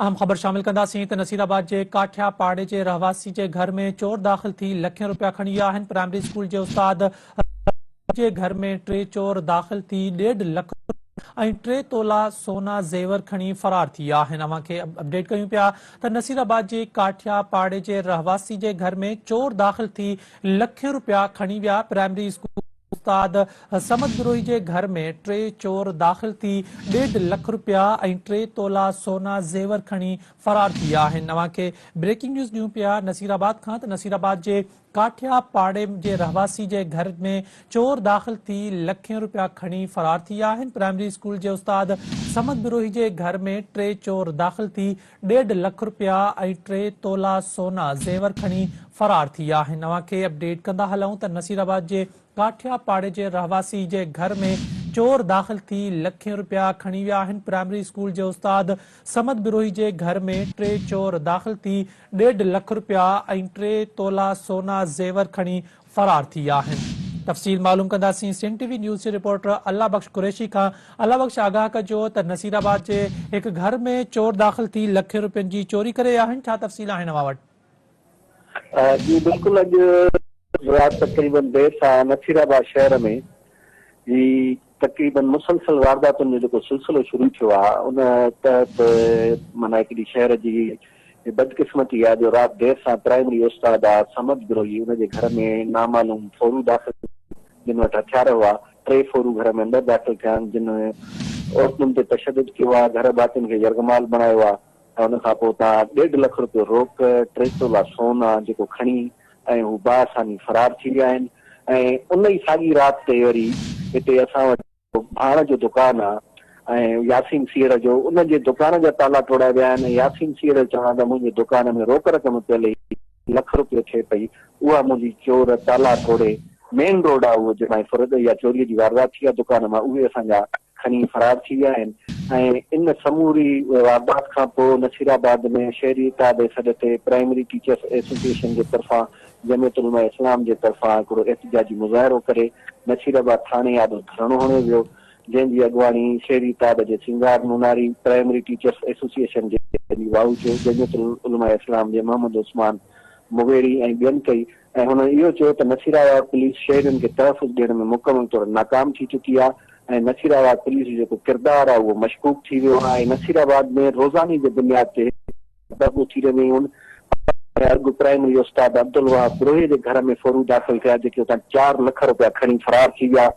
اهم خبر شامل ڪنداسين ته نصير آباد جي ڪاٺيا پاڙي جي رهواسي جي گهر ۾ چور داخل ٿي لکين روپيا کڻي ويا آهن، پرائمري اسڪول جي استاد جي گهر ۾ ٽي چور داخل ٿي ڏيڍ لک ۽ ٽي تولا سونا زيور کڻي فرار ٿي ويا آهن. اوهان کي اپڊيٽ ڪيون پيا ته نصير آباد جي ڪاٺيا پاڙي جي رهواسي جي گهر ۾ چور داخل ٿي لکين روپيا کڻي ويا، پرائمري اسڪول استاد صمد بروهي جي گهر ۾ ٽي چور داخل ٿي ڏيڍ لک رپيا ۽ ٽي تولا سونا زيور کڻي فرار ٿي ويا آهن. اوهان کي بريڪنگ نيوز ڏيون پيا نصير آباد کان ته نصير آباد جي ڪاٺيا پاڙي جي رهواسي جي گهر ۾ چور داخل ٿي لکين رپيا کڻي فرار ٿي ويا آهن. پرائمري اسڪول جي استاد صمد بروهي جي گهر ۾ ٽي چور داخل ٿي ڏيڍ لک رپيا ۽ ٽي تولا سونا زيور کڻي فرار ٿي ويا آهن. اوهان کي اپڊيٽ ڪندا هلون ته نصير آباد جي ڪاٺيا پاڙي جي رهواسي جي گهر ۾ چور داخل ٿي لکين رپيا کڻي ويا آهن. پرائمري اسڪول جي استاد صمد بروهي جي گهر ۾ ٽي چور داخل ٿي ڏيڍ لک رپيا ۽ ٽي تولا سونا زيور کڻي فرار ٿي ويا آهن. تفصيل معلوم ڪنداسين سنڌ ٽي وي نيوز جي رپورٽر الله بخش قريشي کان. الله بخش آگاهه ڪجو ته نصير آباد جي هڪ گهر ۾ چور داخل ٿي لکين رپين جي چوري ڪري ويا آهن ڇا تفصيل آهن اوهان وٽ؟ جي بلڪل اڄ رات تقريبن دير سان نصير آباد شهر ۾ جي تقريبن مسلسل وارداتن جو جيڪو سلسلو شروع ٿيو آهي ان تحت معنيٰ هڪڙي شهر جي بدقسمتي آهي جو رات دير سان پرائمري استاد آ صمد بروهي ان جي گهر ۾ نامعلوم ڦورو داخل جن وٽ هٿيار هئا ٽي ڦورو گهر ۾ اندر داخل ٿيا آهن جن عورتن تي تشدد ڪيو آهي گهر ڀاتين کي يرغمال بڻايو آهي ۽ ان کان پوء اتان ڏيڍ لک روپيو روڪ، ٽي تولا سون آ جيڪو کڻي ۽ هو باآساني فرار ٿي ويا آهن ۽ ان ئي ساڳي رات تي وري هتي اسان وٽ ڀاڻ جو دڪان آ ۽ ياسين سيهڙ جو ان جي دڪان جا تالا ٽوڙايا ويا آهن ۽ ياسين سيهڙ جو چوڻ آ ته منهنجي دڪان ۾ روڪ رقم پيل هئي لک روپيو ٿئي پئي اها منهنجي چور تالا ٽوڙي مين روڊ آ اهو جتان ڦر يا چوري جي واردات ٿي آ دڪان مان اهي اسان جا کڻي فرار ٿي ويا آهن ۽ ان سموري واردات کان پوء نصير آباد ۾ شهري اتحاد جي سڏ تي پرائمري ٽيچرس ايسوسيئيشن جي طرفان جمعيت علماء اسلام جي طرفان هڪڙو احتجاجي مظاهرو ڪري نصير آباد ٿاڻي آڏو ڌرڻو هڻيو ويو جنهن جي اڳواڻي شهري اتحاد جي سينگار نوناري، پرائمري ٽيچرس ايسوسيئيشن جي علي واهوچو، جمعيت علماء اسلام جي محمد عثمان مغيري ۽ ٻين ڪئي ۽ هنن اهو چيو ته نصيرآباد پوليس شهرين کي تحفظ ڏيڻ ۾ مڪمل طور ناڪام ٿي چڪي آهي ۽ نصيرآباد پوليس جو جيڪو ڪردار آهي اهو مشڪوڪ ٿي ويو آهي ۽ نصيرآباد ۾ روزاني جي بنياد تي دٻو ٿي رهيون آهن ۽ اڳ پرائمري استاد عبدالوهاب بروهي جي گهر ۾ ڦورو داخل ٿيا جيڪي اتان چار لک روپيا کڻي فرار ٿي ويا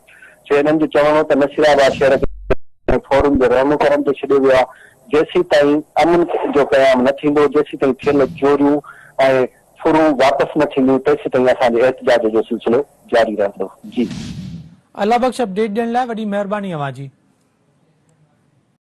سو هنن جو چوڻ هو ته نصيرآباد شهر کي ڦورن جي رحم و ڪرم تي ڇڏيو ويو آهي جيسيتائين امن جو قيام نه ٿيندو جيسيتائين ٿيل چوريون ۽ ڦرون واپس نه ٿينديون تيسيتائين اسان جي احتجاج جو سلسلو جاري رهندو. جي. الله بخش اپڊيٽ ڏيڻ لاء وڏي مهرباني اوهان جي.